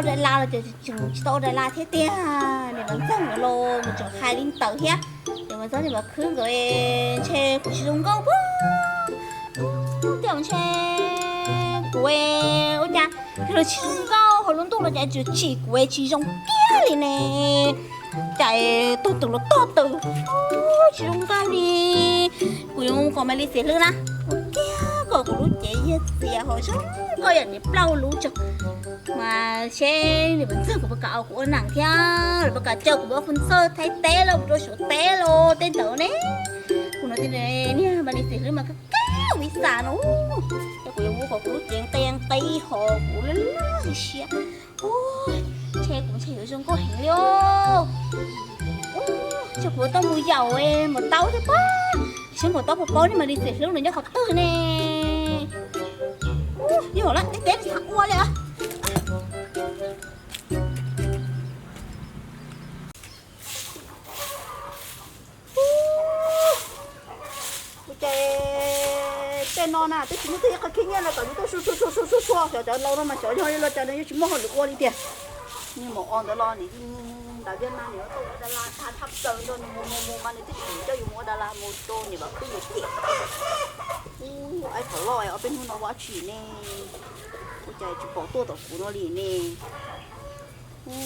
Dab Las los ces tseem tsis tau ua Dab Las thiab tiag. Niam Vam Ntxawg nkawd los mus tseem hais li ntawd thiab. Niam Vam Ntxawg niam Vam Khwb nkawd ntshe kuv tsis zoo nkauj puag. Tej zaum ntshe kuv ua cas yog lawv tsis zoo nkauj hauv lub ntuj no cas tsuas tsim kuv tsis zoo kiag li ne. Cas tog twg los tog twg, tsis zoo nkauj li. Kuv yuav mus kom Mas Lis Xiam Hlwb na, ua kiag kom kuv lub cev yog txias hos zoo nkauj yam niam plaub lub tso. Mas seb niam Vam Ntxawg nkawd puas kam kuv ua neej thiab lawv puas kam coj kuv mus ua fun txhawj Thaib teb los mus rau Suav teb los tej ntawd ne. Kuv no tias niag Mas Lis Xiam Hlwb mas kab kab ua ib xas no, ces kuv yuav mus kom kuv lub cev nqi nqi hos kuv laj laj siab. Ntshe kuv ntshe yuav zoo nkauj heev li os. Ntshe kuv yuav tau mus yaum Maum Taub thiab pob. Seb Maum Taub puas paub niag Mas Lis Xiam Hlwb nws nyob qhov twg ne. Yog lawm, teb teb xav ua li. Ua cas tej no na twb tsis muaj tej qhov khib nyiab no kom nws tuaj sua sua sua sua sua, xyov cov laus no mas xyov yog li los cas nws yeej tsis muaj hauj lwm ua li tiag. Niag Maum Os ntawd los nws nram Viaj Nam nws tuaj ua Dab Las tag thaj plaws nrog nws mus mus mus mas nws twb tsis coj yus mus ua Dab Las mus rau niam Vam Khwb nws cem. Ub, aib phom loj ob peb hnub no ua dab tsi ne, ua cas tsis pom tuaj tom kuv no li ne. Ub,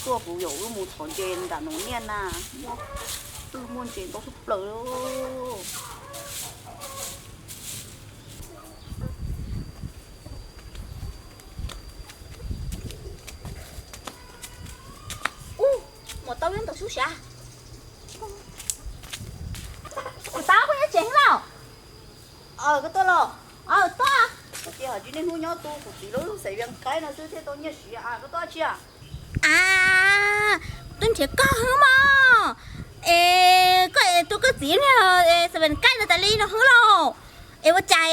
tuaj kuv yaum wb mus thov ntses nram Noom Niaj na, muaj twj muaj ntses ntau tshaj plaws li. Ub, Maum Taub nyob ntawm sub sav. Maum Taub, koj nyob tsev los? Koj tuaj los? Tuaj. Koj tias hais tsis niaj hnub nyob tu kuv txiv lub xaiv vias qaib no xwb thiaj tau nyiaj siv. Koj tuaj tsi? A, tuaj nrhiav koj hwb mog. Es koj es tu koj txiv niag xaiv vias qaib no tas li no hwb los? Es ua cas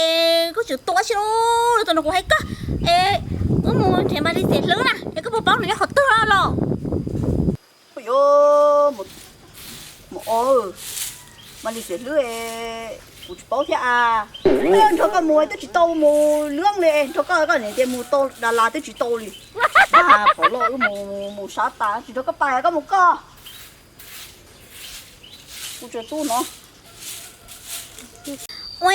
koj tseem tuaj tsi los tau no kuv hais koj. Es wb mus nrhiav Mas Lis Xiam Hlwb na, es koj puas paub nws nyob qhov twg los? Ua yuav Maum Os, Mas Lis Xiam Hlwb kuv tsis paub thiab a. Nrog koj mus twb tsis tau mus lwb li, nrog koj koj niam tias mus tau Dab Las twb tsis tau li. Phom loj wb mus mus sab tas tsis nrog koj pais koj mus koj. Kuv tsuas tub no. Ua,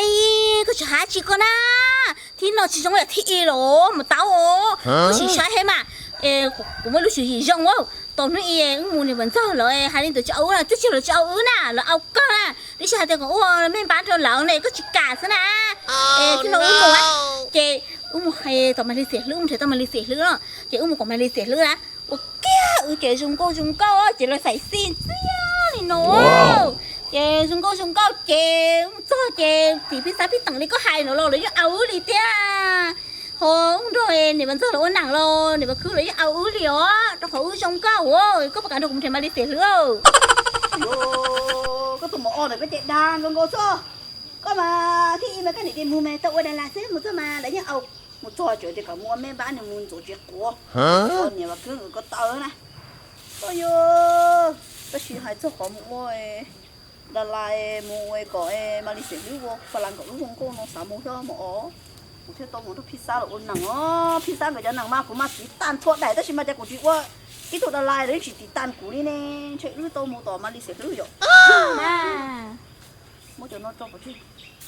koj tsis hais tsis koj na, thib no tsis zoo yam thib ib los Maum Taub. Koj sim saib thiab mas, kuv muaj lub tswv yim zoo. Tau hnub ib wb mus niam Vam Ntxawg lawv hais li ntawd tsis au wb na, twb tsis lawv tsis au wb na, lawv au kawg na. Twb tsis hais tias kom ua me npab rau lawv ne, koj tsis kam xwb na. Es tib no wb mus, ces wb mus hais tom Mas Lis Xiam Hlwb, mus nrhiav tau Mas Lis Xiam Hlwb no, ces wb mus kom Mas Lis Xiam Hlwb na. Ua kiag wb ces zoo nkauj zoo nkauj ces lawv xaiv xij ntxiag li no. Ces zoo nkauj zoo nkauj ces wb mus txog ces txiv phij xab phij teem li koj hais no los lawv yeej au wb li thiab. Ho wb nrog niam Vam Ntxawg lawv ua neej los niam Vam Khwb lawv yeej au wb li os, rau qhov wb zoo nkauj. Koj puas kam nrog kuv mus nrhiav Mas Lis Xiam Hlwb? Koj tus Maum Os ntawm koj ces dag nkaus nkaus xwb. Koj mas thib ib mas koj niam tias mus mas tau ua Dab Las xwb, mus txog mas lawv yeej au. Mus txog tseem tias kom mus ua me npab nws mus ntxuav tsev quav. Niam Vam Khwb nkawd ko taw na. Koj yuav, tab sis hais txog qhov mus ua Dab Las mus ua kom Mas Lis Xiam Hlwb ua Fas Las nkaum lub zoo nkauj no xav mus thiab Maum Os. Kuv thiaj tau mus nrog phij xab los ua neej os. Phij xab nkawd cov neej mas kuv mas tiv tas txhua daim tab sis mas cas kuv tsis ua ib tug Dab Las los yeej tsis tiv tas kuv li ne. Ntshe wb tau mus tom Mas Lis Xiam Hlwb yom. Muab cov no tso pov tseg.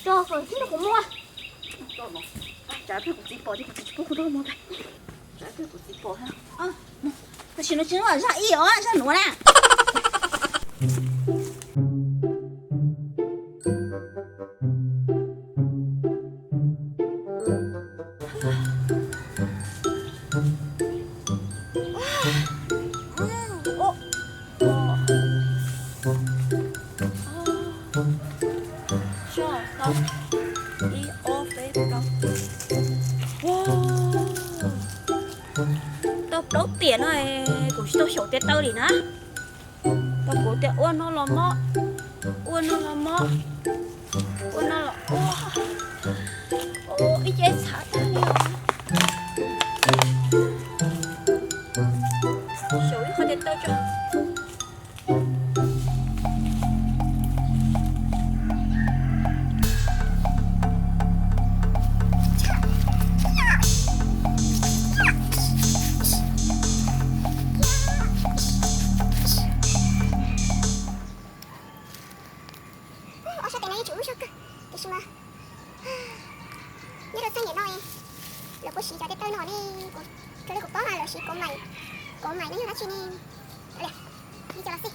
Tso kom tib rau kuv muab. Tso no. Tsam pliag kuv txiv pom ces kuv txiv tsis pub kuv nrog mus. Tsam pliag kuv txiv pom na. Tam sim no tsis muaj zaj ib os, zaj nuav na. Tau plaub tiam no kuv tsis tau xyaum tes taw li na. Tau kuv tias ua no los mob, ua no los mob, ua no los ua. Ib ce txhav tag li os. Xyaum ib qho tes taw tso. Kuv mas nws yog dab tsi ne? Li cas los xij,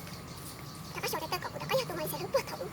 rov qab sau tes taw kom kuv rov qab yog tus Malis Xeem Hlwb puag thaum ub.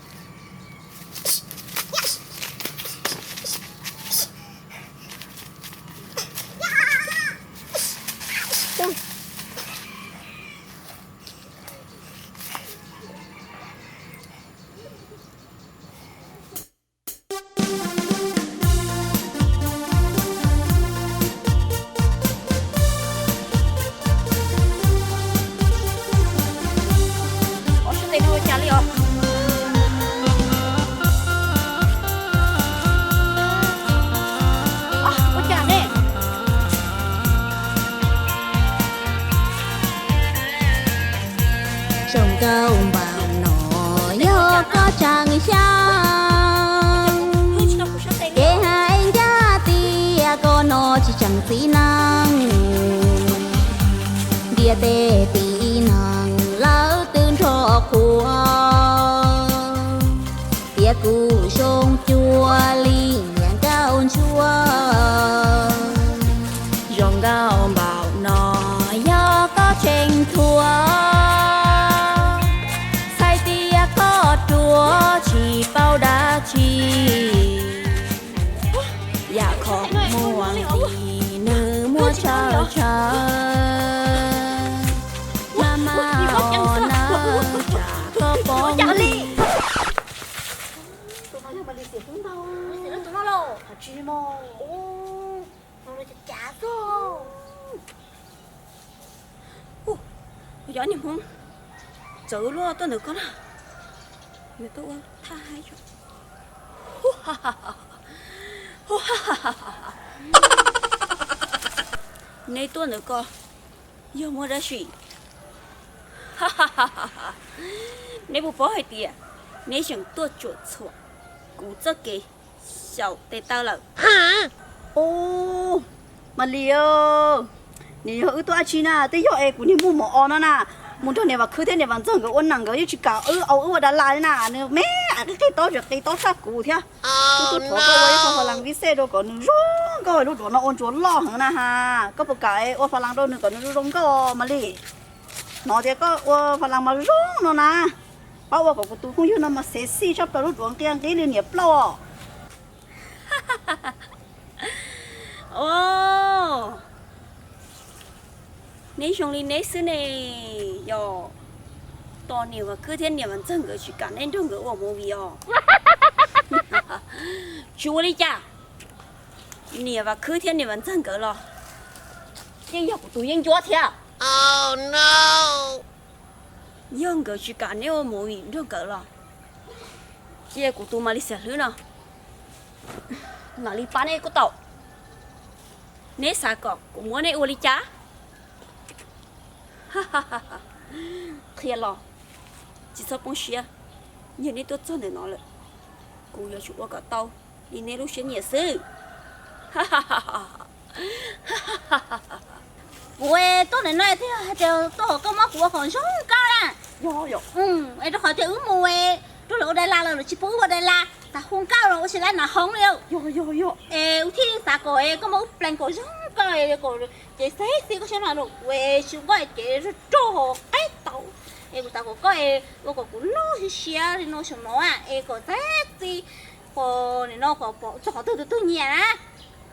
Ua sab tes no ua cas li os? Ua cas ne? Zoo nkauj npaum no yog koj tseem xyaum, ces hais ncaj tias koj no tsis tseem txiv neej. Ntiaj teb tib neeg lawv twb nrog qhuas, tias kuv zoo cuag li niam nkauj ntsuab. Zoo nkauj npaum no yog koj tseem thuam, txhais tias koj ruam tsis paub dab tsi. Yam khoom muag nti nws muab tsawg tsawg, mas mas os nawb tsam koj poob li. Tus no yog Malis Xeem Hlwb ntag. Malis Xeem Hlwb tus no los? Hais tsis mog. Tus no cas cas xwb. Ua, yog niag Hmoob txawv luaj tuaj ntawm koj na, yuav tuaj ua thaj haib tso. Neb tuaj ntawm ko yog muaj dab tsi? Neb puas paub hais tias neb tseem tuaj tsuam txhuam kuv txoj kev xyaum tes taw lawm? Ub, Malis, nws yog wb tuaj dab tsi na? Twb yog es kuv niag muaj mos os no na, mus nrog niam Vam Khwb thiab niam Vam Ntxawg nkawd ua neej, nkawd yeej tsis kam wb, au wb ua da las li na. Nws me qi qi taub tseem qi taub tshaj kuv thiab. Wb tuaj thov koj ua ib qho pha las vij xej rau kom nws zoo nkauj, lub duav no ua ntsuas loj heev na ha. Koj puas kam ua pha las rau nws kom nws zoo zoo nkauj, Malis? Hnov tias koj ua pha las mas zoo no na. Pab ua kom kuv tus phooj ywg no mas sexy tshaj plaws, lub duav nqia nqib li niam plaub os. Os, neb zoo li neb xwb ne. Yog tos niam Vam Khwb thiab niam Vam Ntxawg nkawd tsis kam neb nrog nkawd ua movie os? Tsis ua li cas, niam Vam Khwb thiab niam Vam Ntxawg nkawd los yeej yog kuv tus yeeb ncuab thiab. Yog nkawd tsis kam neb ua movie nrog nkawd los cia kuv tus Malis Xeem Hlwb no mam li pab neb kuj tau. Neb xav kom kuv muab neb ua li cas? Qhia los tsis txhob poob siab, yog neb tuaj txog ntawm no lawm, kuv yuav tsum ua kom tau li neb lub siab nyiam xwb. Kuv tuaj ntawm no thiaj hais tias tuaj kom koj muab kuv ua kom zoo nkauj na. Es rau qhov tias wb mus rau lawv ua da las los lawv tsis pub wb ua da las, tas hu nkauj los ua si lab nas hoob li. Es wb thiaj xav kom koj muab wb pleev kom zoo nkauj, kom ces xeb xib koj siab no, kuv es tsis nkauj ces rog rog qaib tau. Es kuv xav kom koj ua kom kuv loj siab siab li no xyoo no es kom txav txi, kom nim no kom pom txog qhov twg tus twg nyiam na.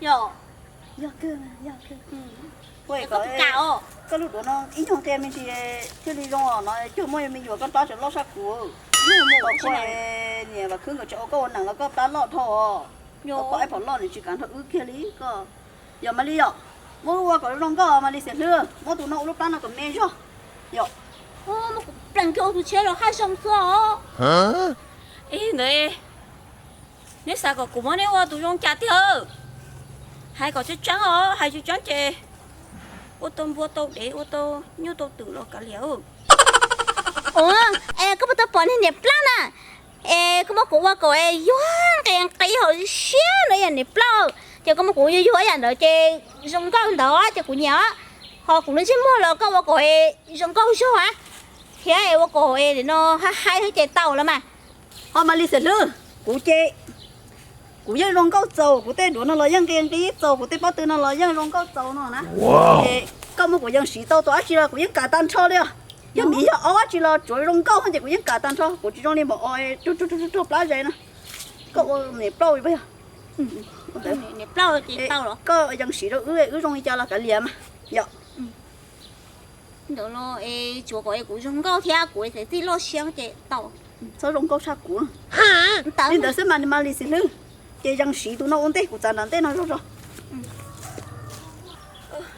Yog, yog kawg, yog kawg. Ua kom koj lub duav no ib nyuag nqia me ntsis thiaj li zoo os, no cuag muaj me nyuam koj plab tseem loj sab kuv. Niam Vam Khwb nkawd tseem ua koj ua neej los koj plab loj dhau os. Koj pom ib phom loj nws tsis kam nrog wb kiag li koj. Yog Malis yom, muab wb ua kom zoo nkauj, Malis Xeem Hlwb, muab tus no ua lub plab no kom me zog. Yog, muab kuv pleev kiag ua tus tshiab los haj zoo xwb os. Ib ntawd neb xav kom kuv muab neb ua tus zoo cas tiag? Hais kom tseeb tseeb os, hais tseeb tseeb ces ua tau npua tau dev, ua tau nyuj tau twm los kav liam. Ua, es koj puas tau pom niag niam plab na? Es koj muab kuv ua kom yuag nqis nqis hauv siab no yog niam plab. Ces koj muab kuv yuag yuag yam ntawd ces zoo nkauj ntawd ces kuv nyiam. Ho kuv lub ntsej muag los koj ua kom zoo nkauj zog thiab ua kom no haj haib ces tau los mas. Ho Malis Xeem Hlwb, kuv ces kuv yeej zoo nkauj txaus, kuv tej duav no los yeej nqi nqi txaus, kuv tej pob tw no los yeej zoo nkauj txaus no na. Es Koj muab kuv yees siv tau tus dab tsi los kuv yeej kam tag nrho li os. Yog miv yog aub dab tsi los tsuav zoo nkauj ces kuv yeej kam tag nrho, kuv tsis zoo li maum os rug rug rug plab ze na. Koj ua niam plaub yog? Koj yees siv rau wb, wb zoo li cas los kav liam mas yom. Ntawd los es tsuav kom es kuv zoo nkauj thiab kuv txawm txij loj siab ces tau. Txhob zoo nkauj tshaj kuv. Li ntawd xwb mas Malis xeem hlwb, ces yees siv tus no ua ntej kuv txav nram ntej no zog zog.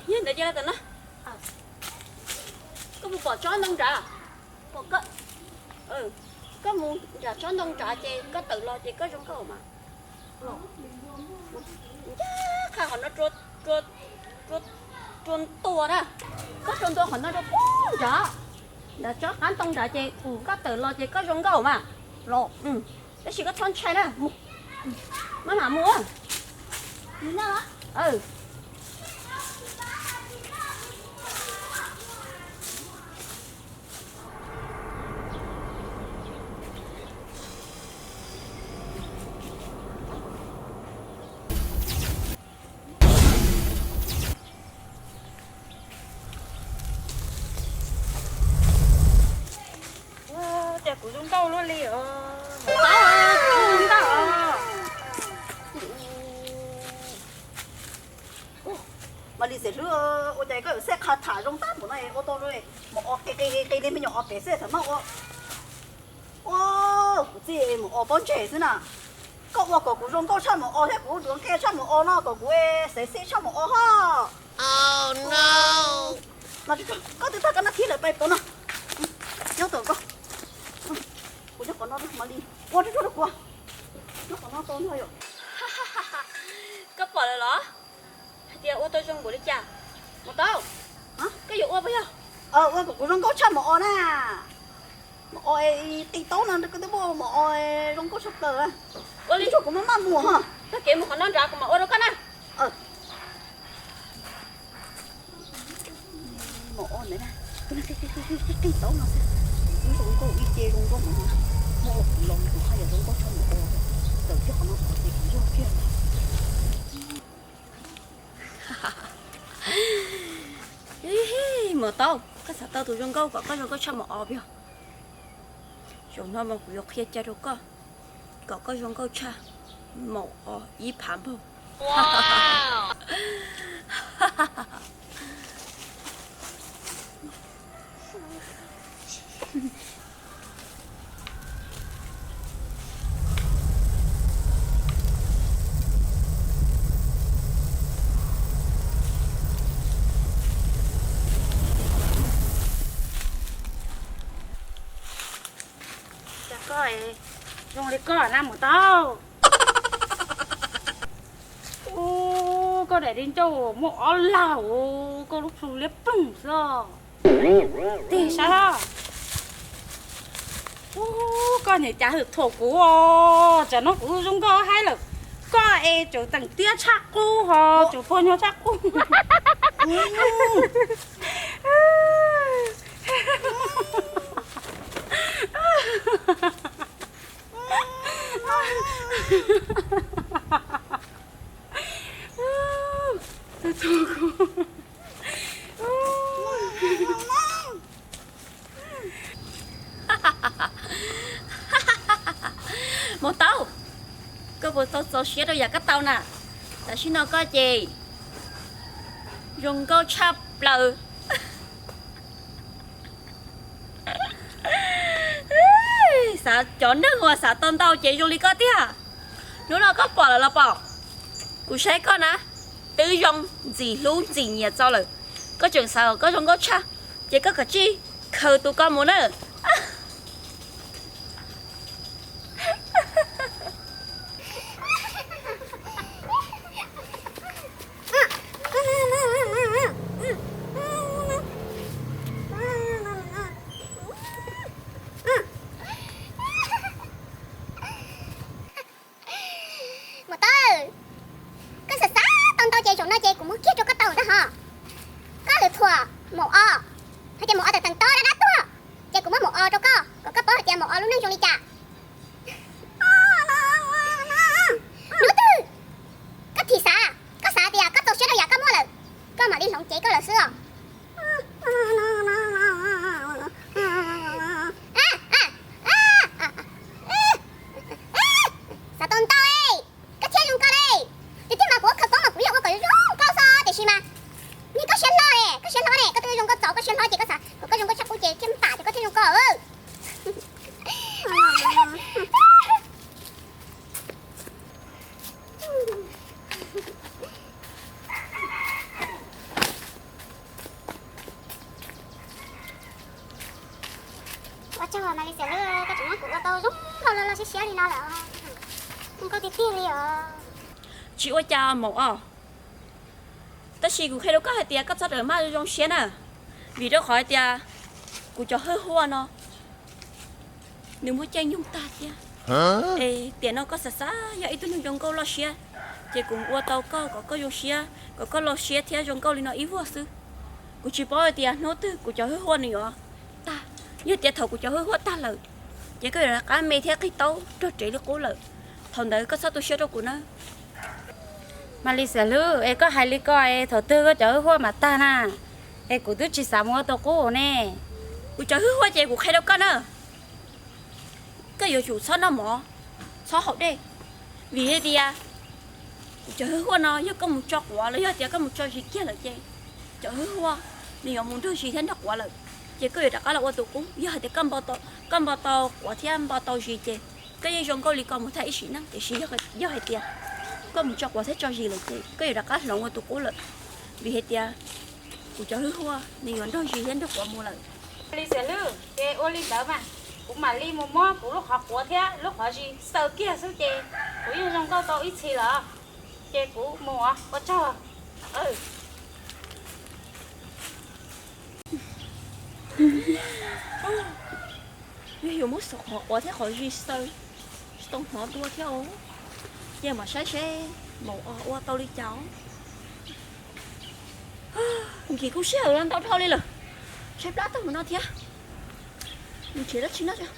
Yog ntawd ces, koj mus pom tsob ntoo nrad, koj mus nram tsob ntoo nrad ces koj tawm los ces koj zoo nkauj mas. Ncaj qha qhov no rua ntua na, koj rua ntua qhov no rau pem nrad, nrad tsob qab ntoo nrad ces koj tawm los ces koj zoo nkauj mas los. Tab sis koj txhob ntshai na, maj mam mus. Ua cas kuv zoo nkauj luaj li os. Kuv zoo nkauj os. Malis xeem hlwb, ua cas koj xej qha tham zoo tag npaum no, ua tau zoo, maum os qis qis qis li me nyuam os pem xwb thaum maj ua. Ua, kuv txij maum os pob ntseg xwb na. Koj ua kom kuv zoo nkauj tshaj maum os thiab kuv duav nqia tshaj maum os no kom kuv xaiv xij tshaj maum os ho. Koj twb tag koj nab thib lawm pais pov no. Nyob tom koj. Kuv nyob qhov no Malis, ua tsuag tsuag rau kuv. Nyob qhov no tau no yom. Koj pom lawm los? Hais tias ua tau zoo npaum li cas? Maum taub, koj yuav ua puas yog? Ua kom kuv zoo nkauj tshaj maum os na. Maum os qis taub no koj twb muaj maum os zoo nkauj tshaj plaws. Ua li tsuag kuv maj maj mus ho. Tag kev mus qhov no nrad kuv mam ua rau koj na. Maum os ntawd na, qis taub no xwb, kuv twb zoo nkauj ib ce zoo nkauj mus no, muaj ua kuv los kuv haj yam zoo nkauj tshaj maum os, tawm kiag qhov no tod ces kuv yog kiag. Maum taub, koj xav tau tus zoo nkauj kom koj zoo nkauj tshaj maum os puas yog? Zaum no mas kuv yuav qhia cai rau koj, kom koj zoo nkauj tshaj maum os ib phav npaug. Cas koj zoo li koj na maum taub? Ub, koj daim di ncauj muaj ob lag, koj lub plhu liab ploog xwb. Tig saib. Ub, koj niag cas hwm thuam kuv os, tsam no kuv zoo nkauj haib lawm, koj es tseem teem tiab tshaj qub ho tseem pog nyuag tshaj qub. Maum taub, koj puas tau txaus siab rau yam koj tau na? Tam sim no koj ces zoo nkauj tshaj plaws. Xav cov neeg uas xav tau ntau ces zoo li koj tiag. Hnub no koj pom lawm los pom? Kuv saib koj na, twb zoo ntxim hlub ntxim nyiam txaus lawm, koj tseem xav kom koj zoo nkauj tshaj, ces koj kav tsij khaws tus ko mus na. Maum taub, koj xav xav tau ntau ces zaum no ces kuv muab kiag rau koj tau ntag ho. Koj lwm thuam maum os, hais tias maum os tawm teem taub dab dab tuag, ces kuv muab maum os rau koj kom koj paub hais tias maum os lub neej zoo li cas. Hnub twg koj thim xav, koj xav tias koj txaus siab rau yam koj muaj lawm, koj mam li hloov cev koj lawm xwb os. Siab hlob ces koj xav kom koj zoo nkauj tshaj qub ces thiaj npam ces koj thiaj zoo nkauj. Ua tsaug Malis Xiam Lwj, koj tseem muab kuv ua tau zoo nkauj loj loj siab siab li no lawm. Zoo nkauj tiag tiag li os. Tsis ua cas maum os. Tab sis kuv qhia rau koj hais tias koj txhob rawm maj zoo siab na, vim rau qhov hais tias kuv cov hwj huaj no nws muaj caij nyoog tag thiab. Es tiam no koj xav xav yog ib tug neeg zoo nkauj loj siab, ces kuv ua tau koj kom koj zoo siab, kom koj loj siab thiab zoo nkauj li no ib vuag xwb. Kuv tsis paub hais tias hnub twg kuv cov hwj huaj nws yuav tag. Yog tias thaum kuv cov hwj huaj tag lawm, ces koj yuav rov qab me thiab qig taub rog rev li qub lawm. Thaum ntawd koj txhob tu siab rau kuv nawb. Malis Xiam Lwj, es koj hais li ko es thaum twg koj cov hwj huaj mam tag na? Es kuv twb tsis xav mus ua tus qub ne. Kuv cov hwj huaj ces kuv qhia rau koj na, koj yuav tsum txhob noj mov, txhob haus dej, vim hais tias kuv cov hwj huaj no yog koj mus tso quav los yog tias koj mus tso zis kiag lawm ces cov hwj huaj nws yuav mus nrog zis thiab nrog quav lawm, ces koj yuav rov qab los ua tus qub. Yog hais tias koj npau tau quav thiab npau tau zis ces koj yeej zoo nkauj li ko mus tag ib sim neej, tiam sis yog hais tias koj mus tso quav thiab tso zis lawm ces koj yuav rov qab hloov ua tus qub lawm, vim hais tias kuv cov hwj huaj nws yuav nrog zis thiab nrog quav mus lawm. Li Xiam Lwj, ces ua li ntawd mas kuv mam li mus muab kuv lub qhov quav thiab lub qhov zis xaws kiag xwb ces kuv yeej zoo nkauj tau ib txhis lawm. Ces kuv mus os, ua tsaug. Yog yuav muab qhov quav thiab qhov zis xaws tsis tau hnov dua thiab os. Ces mam saib seb maum os ua tau li cas. Nkim kuj sij hawm los ntau dhau li lawm, tshaib plab tag mus no thiab. Mus nrhiav dab tsi noj tso.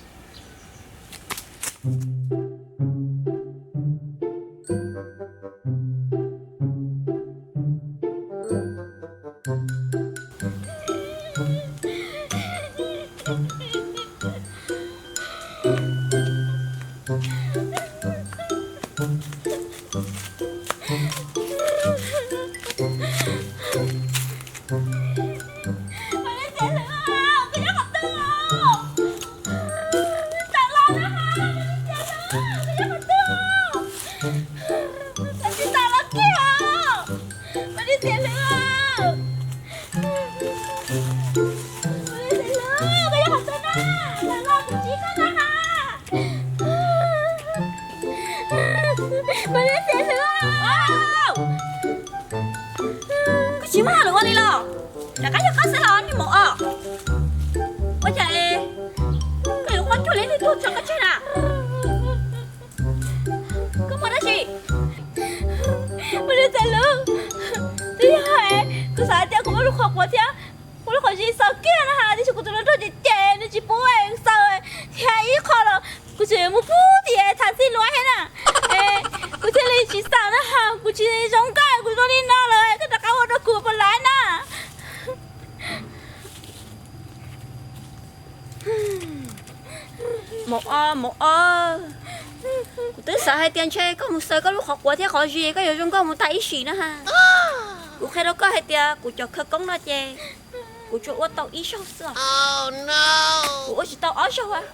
Mas li Xiam Lwj, koj nyob qhov twg os? Tawm los na has, Mas li Xiam Lwj, koj nyob qhov twg os? Koj tsis tawm los kiag os, Mas li Xiam Lwj. Mas li Xiam Lwj, koj nyob qhov twg na? Tawm los kuv tsis koj na has. Mas li Xiam Lwj, koj tsis muaj hauj lwm ua li los? Rov qab yog koj xwb los niag maum os. Ua cas koj yuav quaj cuag li leej twg tuag tso koj tseg na? Koj muaj dab tsi? Mas li Xiam Lwj, twb yog kuv xav hais tias kuv muab lub qhov quav thiab kuv lub qhov zis xaws kiag na has, tiam sis kuv tus hluas nraug ces ces nws tsis pub xaws thiab ib qho los kuv tseem mus pub tim thaj txij luag thiab na. Kuv thiaj li tsis xaws na has, kuv tsis zoo nkauj kuv zoo li no lawm, koj rov qab ua rau kuv puas laib na. Maum os, maum os, kuv twb xav hais tias ntshe koj mus xaws koj lub qhov quav thiab qhov zis koj yuav zoo nkauj mus tag ib sim na has. Kuv qhia rau koj hais tias kuv cov khawv koob no ces kuv tsuas ua tau ib zaug xwb os. Kuv ua tsis tau ob zaug.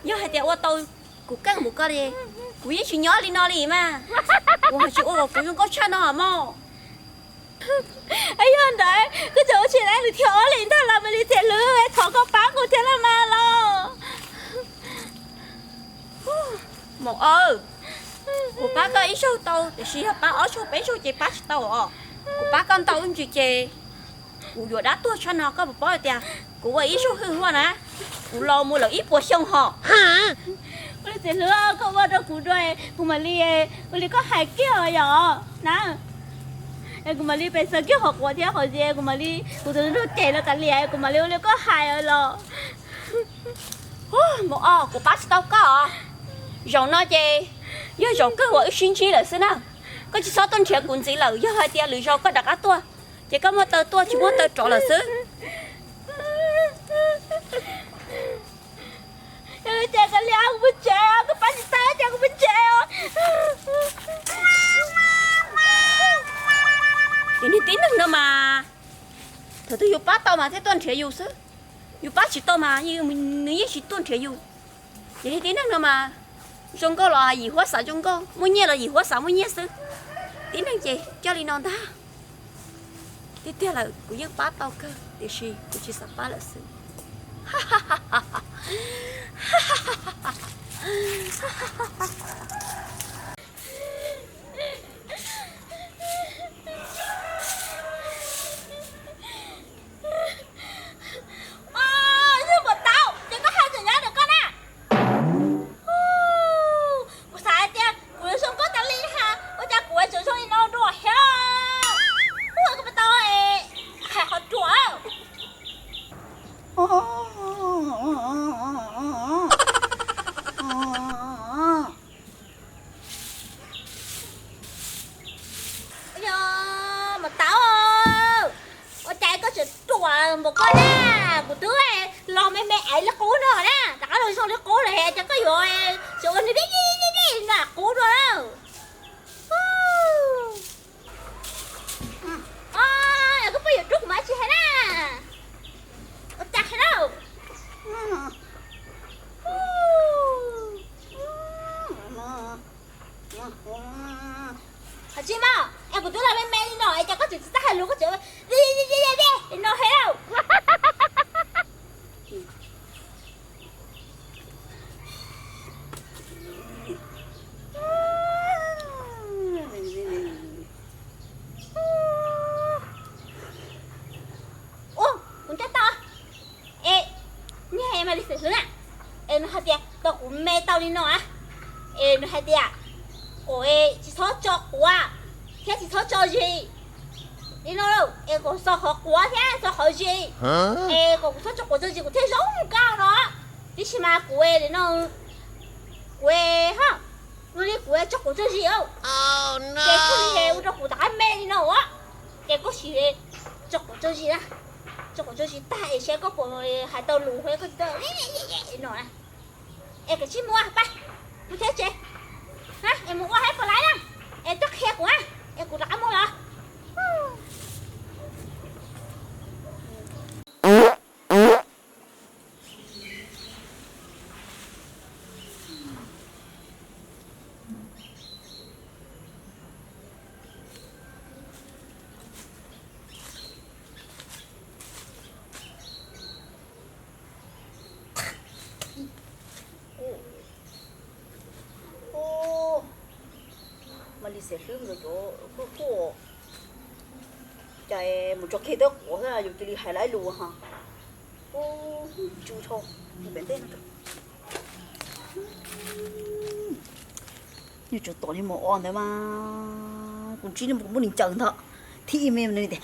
Yog hais tias ua tau kuv keej mus koj li, kuv yeej tsis nyob li no li mas. Kuv hais tsis ua kom kuv zoo nkauj tshaj no mog. Yog ntawd koj tseem ua tsis tau nws thiab ob li ntag los Mas li Xiam Lwj, thov koj pab kuv thiab los mas los. Maum aw, kuv pab koj ib zaug tau, tiam sis yog pab ob zaug peb zaug ces pab tsis tau os. Kuv pab koj ntau ib ntsis ces kuv yuav dab tuag tshaj no, koj puas paub hais tias kuv ua ib zaug hwj huaj na, kuv laus mus lawm ib puas xyoo hos. Ua li Xiam Lwj, koj ua rau kuv dua, kuv mam li ua li koj hais kiag os yom na. Kuv mam li pes xaws kiag qhov quav thiab qhov zis, kuv mam li, kuv tus nraug ces los kav liam, kuv mam li ua li koj hais os los. Maum aw, kuv pab tsis tau koj os. Zaum no ces yog zaum kawg uas wb sib ntsib lawm xwb na. Koj tsis txhob tuaj nrhiav kuv ntxiv lawm, yog hais tias lwm zaus koj rov qab tuaj ces koj muaj taw tuaj tsis muaj taw rov lawm xwb. Yog li ces kav liam, kuv mus tsev os, koj pab tsis tau ces kuv mus tsev os. Ces niag tib neeg no mas thaum twg yuav pab tau thiab tuaj nrhiav yus xwb. Yus pab tsis tau mas nws yeej tsis tuaj nrhiav yus. Ces tib neeg no mas zoo nkauj los yim huab xav zoo nkauj, muaj nyiaj los yim huab xav muaj nyiaj xwb. Tib neeg ces coj li no ntag. Tiag tiag lawm kuv yeej pab tau kawg tiam sis kuv tsis xav pab lawm xwb. Yog puas tau ces koj hais tseem nyob ntawm koj na. Kuv xav hais tias kuv yuav zoo nkauj tas li ha, ua cas kuv tseem zoo li no dua thiab. Koj puas tau hais qhov ruam. Yog mas tau, ua cas koj tseem ruam npaum koj na. Kuv twb los me me aiv li qub no na, rov qab los zoo li qub lawm ces koj yuav tseem ua nws vij vij vij no qub dua lawm. Koj pheej yuav rub kuv mas tsis hais na. Ua cas hais lauj? Hais tsis mas es kuv twb los me me li no es cas koj tseem tsis txawj hais lus, koj tseem li no hais lauj? Ua, kuv nco tau. Es, niag Mas Lis Xeem Hlwb na, es nws hais tias tau kuv me tau li no a, es nws hais tias kom tsis txhob tso quav thiab tsis txhob tso zis li no, es kom txo qhov quav thiab txo qhov zis, es kom kuv txhob tso quav tso zis kuv thiaj zoo nkauj no. Tab sis mas kuv li no, kuv, ha, ua li kuv tso quav tso zis, ces thiaj li ua rau kuv rov qab me li no. Ces koj sim tso quav tso zis na, tso quav tso zis tag es saib koj puas hais tau lus, koj tsis tau no na. Es kav tsij mus pab, mus thiab tsev, es mus ua haib pos laib na, es tuaj qhia kuv na, es kuv rov qab mus los. Mas Lis Xeem Hlwb nkawd cov kuj kuj, cas mus tso kiag tau quav xwb yus cia li hais lawv lus ho. Tsw tho, pem ntej no. Nws tsum tom li mus o ntawd mas kuv ntsib kuv muaj li ncaws ntho. Thib ib me tias,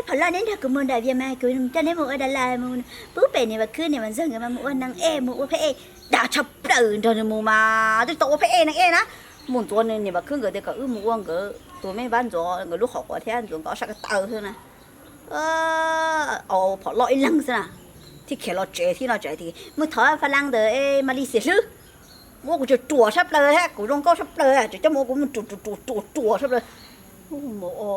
Phav Laj, neb nrog kuv mus nram Vias mas kuv coj neb mus ua das las, mus pub pem niam Vam Khwb niam Vam Ntxawg nkawd mas mus ua neeg ej, mus ua phab ej dag tshaj plaws nrog nws mus mas twb tau ua phab ej neeg ej na. Mus ntxuav niam Vam Khwb nkawd tias kom wb mus ua nkawd tus me Vaj Ntxuav nkawd lub qhov quav thiab ntxuav nkawd ob sab ko taw xwb na. Au, phom loj ib leeg xwb na. Thiab khiav los tsev thiab no tsev tias, Mus thov Phav Laj ntawd Mas Lis Xeem Hlwb, muab kuv tsuas ruam tshaj plaws thiab kuv zoo nkauj tshaj plaws, tseem coj mus ua kuv mus ruam ruam ruam ruam ruam tshaj plaws. Mus o,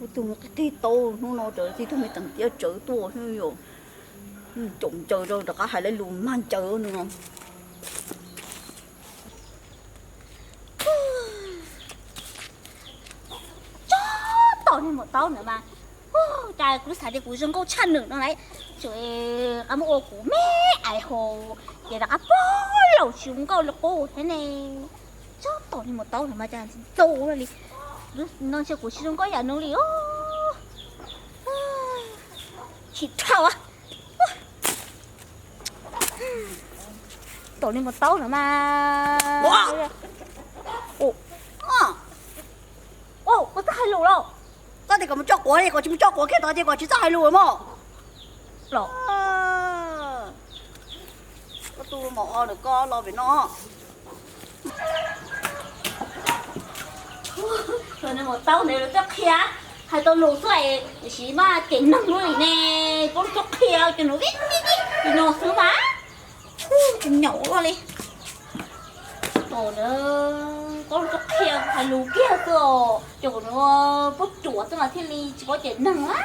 ua tus me qig qig tau hnub no txog tib tug me teem tiab tsawv tuaj xwb yom. Caum ncaws rau rov qab hais lawv lus mag ncaws no. Tsob tom niag maum taub ntawd mas, cas kuv xav tias kuv zoo nkauj tshaj nws no lawm, tseem rov qab muab ua kuv me ais hos, ces rov qab pog laus tsis zoo nkauj li qub thiab ne. Tsob tom niag maum taub ntawd mas cas ntxim ntxub li, no ntshe kuv tsis zoo nkauj yam nws li os. Chim dhau. Tom niag maum taub ntawd mas, ua txawj hais lus los. Koj tias kom mus coj quav li, kom tsis mus coj quav kiag tod ces kom tsis txawj hais lus mog. Los, koj tus maum o ntawm koj los pem no. Los niag maum taub ntawd los txawj qhia, hais tau lus xwb tiam sis mas cem neeg lub li ne, koj los txawj qhia ces nws vij vij vij li no xwb mas. Tus nyaum luaj li. Tos ntawd koj los txawj qhia hais lus kiag xwb os, ces kom nws pub ruam xwb mas thiaj li tsis paub cem neeg na.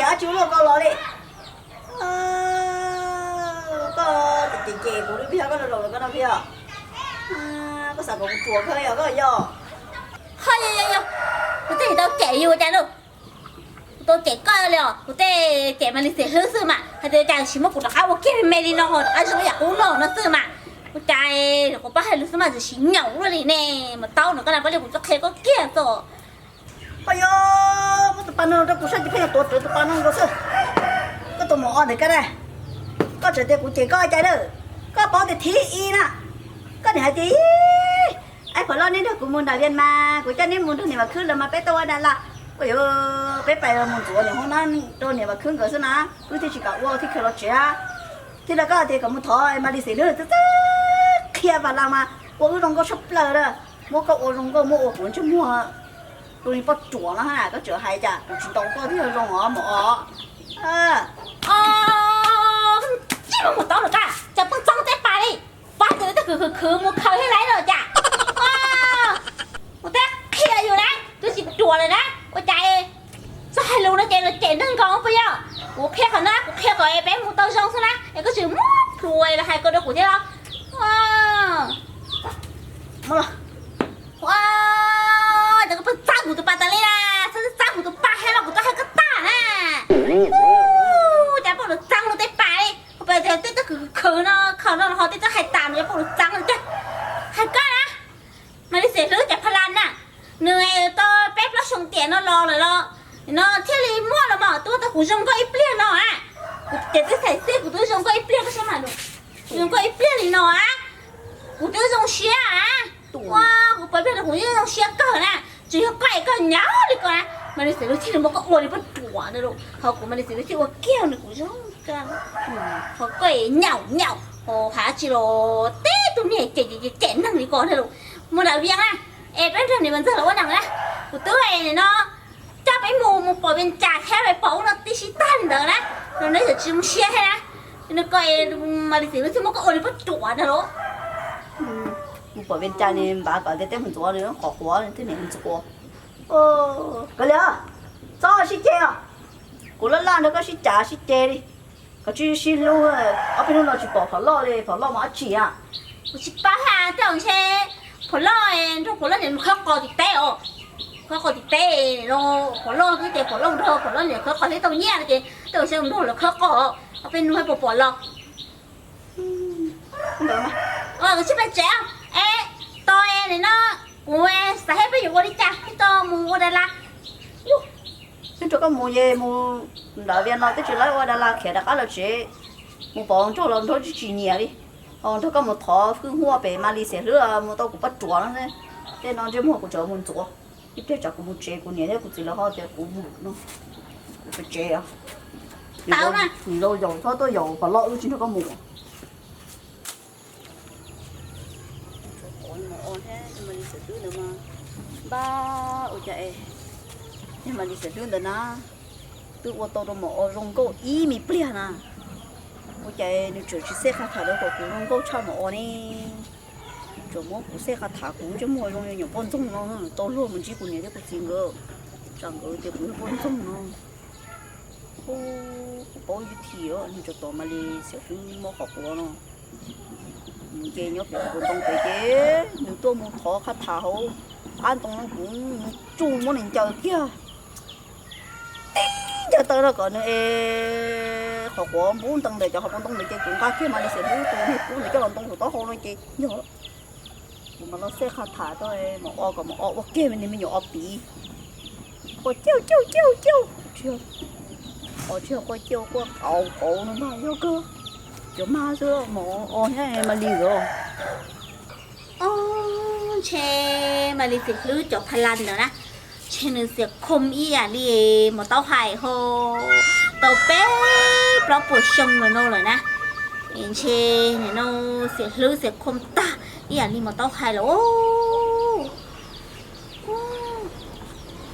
Cas tsis ua luaj koj los li? Koj cem cem kuv li, koj los laus lawm koj no thiab. Koj xav kom kuv ruam kawg yog koj yog? Ho yog yog yog, kuv twb tsis tau cem yus cas lauj. Kuv tau cem koj li os, kuv tej cem Mas Lis Xiam Hlwb xwb mas, hais tias cas tsis muab kuv rov qab ua kiag me me li no ho rov qab zoo yam qub no no xwb mas. Ua cas kuv pab hais lus xwb mas txawm sim nyaum luaj li ne. Mas tau no koj na, pab li kuv txoj qhia koj kiag txo. Koj yuav muab tus pa no rau kuv saib, tus pheej tuav rawv tus pa no nkaus xwb. Koj tus maum o ntawm koj na, koj tseem tias kuv cem koj cas lawm. Koj paub tias thib ib na, koj niam hais tias, ib, phom loj neb nrog kuv mus nram Vias mas kuv coj neb mus nrog niam Vam Khwb lawv mas peb tuaj ua da las. Ua yuav peb pais mus ntxuav niam hoob nab rau niam Vam Khwb nkawd xwb na, wb thiaj tsis kam ua thiaj khiav los tsev. Thiab lawv koj tias kom mus thov Mas Lis Xiam Hlwb txawj txawj qhia Vam Las mas ua wb zoo nkauj tshaj plaws lawm. Muab koj ua zoo nkauj, muab ua kuv ntsej muag tus li poj ruam no, koj tseem hais cas kuv tsis ntaus koj thiaj zoo os maum os. Tsis muaj mus tau lawm koj, cas pheej txeeb tej pas li. Pab tus twb khwv khwv khwv mus khaws thiab lawm cas. Kuv twb qhia yus na, twb tsis ruam lawm na, ua cas txoj hais lus no ces los cem neeg nkaus puas yog? Kuv qhia qhov no, kuv qhia kom peb mus tau zoo xwb na, es koj tseem muab plhus los hais koj rau kuv thiab los. Ua, ces koj pheej txeeb kuv tus pas tas li na, txeeb txeeb kuv tus pas thiab los kuv twb hais koj tag na. Cas pheej los txeeb luag tej pas li, kuv pheej tias tej twb khwv khwv no, khaws no los ho tej twb hais tas no, cas pheej los txeeb li cas. Hais koj na, Mas Lis Xiam Hlwb cov pha las na, nws tau peb plaub xyoo tiam no los lawm los, no thiaj li muaj los mas, twb tau kuv zoo nkauj ib pliag no a. Kuv ces twb txhais xij kuv twb zoo nkauj ib pliag koj saib mas, zoo nkauj ib pliag li no a. Kuv twb zoo siab a. Ua, kuv pom pliag no kuv yeej zoo siab kawg na. Tsis yog koj es koj nyaum li ko na, Mas Lis Xiam Hlwb thiaj li muab koj ua li poj ruam ntawd lauj. Ho kuv Mas Lis Xiam Hlwb thiaj ua kiag nws kuv zoo kawg. Ho koj es nyaum nyaum, ho hais tsis los teb tus niag cem cem cem neeg li ko ntag lauj. Mus nram Vias na, es peb nrog niam Vam Ntxawg los ua neej na. Kuv twb no coj peb mus mus pom Vias Cas thiab pom ub no tib si tag li ntawd na, los neb txawm tsis zoo siab thiab na. Nws ko es Mas Lis Xiam Hlwb thiaj muab koj ua li poj ruam ntag lauj. Mus pom Vias Cas ne, npav kom tias teb mus ntxuav, qhov quav thiab niam ntxuav. Kav liam, txhob sib ceg os. Kuv laj laj nrog koj sib cav sib ceg li. Koj tsis sib hlub, ob peb hnub no tsis pom Phom Loj li, Phom Loj mus dab tsi a? Kuv tsis paub hais, tej zaum ntshe Phom Loj nrog Phom Loj niam mus khawb qos tim teb os. Khawb qos tim teb los Phom Loj twb tias Phom Loj nrog Phom Loj niam khawb qos thiab tau nyiaj no ces tej zaum ntshe nrog lawv khawb qos, ob peb hnub thiaj pom los. Kuv tsis pais tsev, es tos nim no kuv xav seb peb yuav ua li cas, peb tau mus ua da las. Twb nrog koj mus ces mus nram Vias no twb tsis laib ua da las khiav rov qab los tsev, mus pom nraug los nraug tsis tsis nyiam li. Ho nrog koj mus thov hwj huaj pem Mas Lis Xiam Hlwb mus tau kuv poj ruam no, tej no ntsej muag kuv tseem mus ntxuav. Ib pliag tsam kuv mus tsev kuv niam thiab kuv txiv lawv ho tias kuv mus no, kuv pais tsev os. Tau na. Nim no yaum txhob tuaj yaum Phom Loj wb tsis nrog koj mus. Mas o thiab Mas Lis Xiam Hlwb ntawd mas, npab ua cas es niag Mas Lis Xiam Hlwb ntawd na, twb ua tau rau mas o zoo nkauj ib me pliag na. Ua cas nws tseem tsis xej qha tham rau kom kuv zoo nkauj tshaj mas o ne? Tseem muab kuv xej qha tham kuv ntsej muag zoo li nyuam poj ntxoog no, tau luag mus ntsib kuv niam thiab kuv txiv nkawd, tsam nkawd tias kuv yog poj ntxoog no. Kuv paub ib thim nws tseem tos Mas Lis Xiam Hlwb muab qhov quav no, nws nce nyob pem hauv paus ntoo pem ces nws tuaj mus thov qha tham hauv qab ntoo no, kuv mus tsuj muab nws ncaws kiag tib ncaws taw rau kom nws es qhov quav npub ntees ntawm cov hauv paus ntoo ntawd ces kuv nqa kiag Mas Lis Xiam Hlwb tus niag kub ntawd coj los ntoo saum taub hau no ces yog. Kuv mam los xej qha tham rau mas o kom mas o ua kiag me nyuam o piv. Quaj ciauj ciauj ciauj ciauj. Tsis yog, o tsis yog quaj ciauj, quaj qauv qauv no ntag, yog kawg. Cov mag xwb mas o thiab Mas Lis nkawd. Ntshe Mas Lis Xiam Hlwb cov pha las ntawd na, ntshe nws xiam khoo ib yam li mas taub hais ho tau peb plaub puas xyoo lawm no lawm na. Es ntshe nim no Xiam Hlwb xiam khoo tag ib yam li mas taub hais lawm.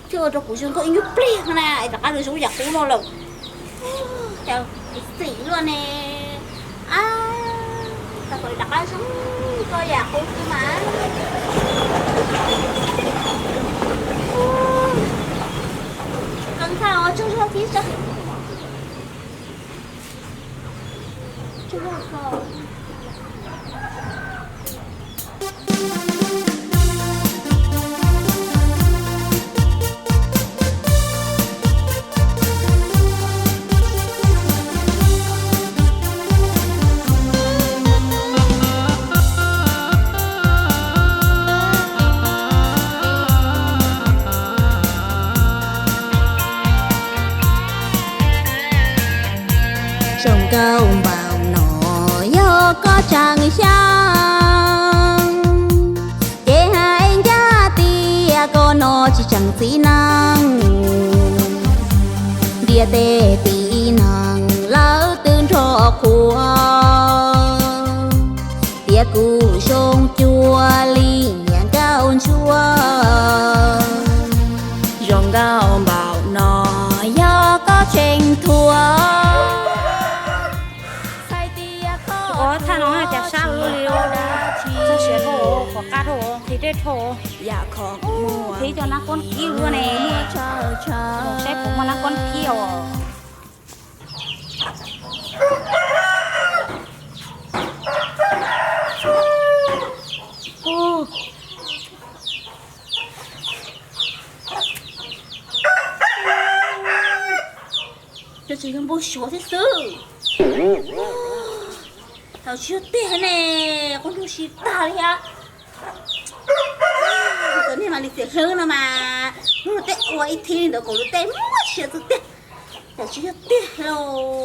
Thiaj ua rau kuv zoo nkauj ib nyuag pliag na es rov qab zoo yam qub no lawm. Cas kuv xim luaj ne. Tau kom rov qab zoo nkauj yam qub xwb mas. Koj ntxhab tsaug zog tib tsaug. Zoo nkauj npaum no yog koj tseem xyaum, ces hais ncaj tias koj no tsis tseem txiv neej. Ntiaj teb tib neeg lawv twb nrog qhuas, tias kuv zoo cuag li niam nkauj ntsuab. Zoo nkauj npaum no yog koj tseem thuam. Ua thaj no cas sab ua luaj li, txog siav dhau, qhuav qab dhau, nqhis dej dhau. Qhib cov nab quab kib ua ne, saib puas muaj nab quab kib os. Cov tseem yog npau suav thiab xwb. Thaum tsis yog tiag ne, qub ntuj si tag li thiab. Cov niag mas li txiam hlwb no mas, hnub lub tej ua ib thib li ntawd, kaum lub tej muaj sia txog tiag. Thaum tsis yog tiag lauj.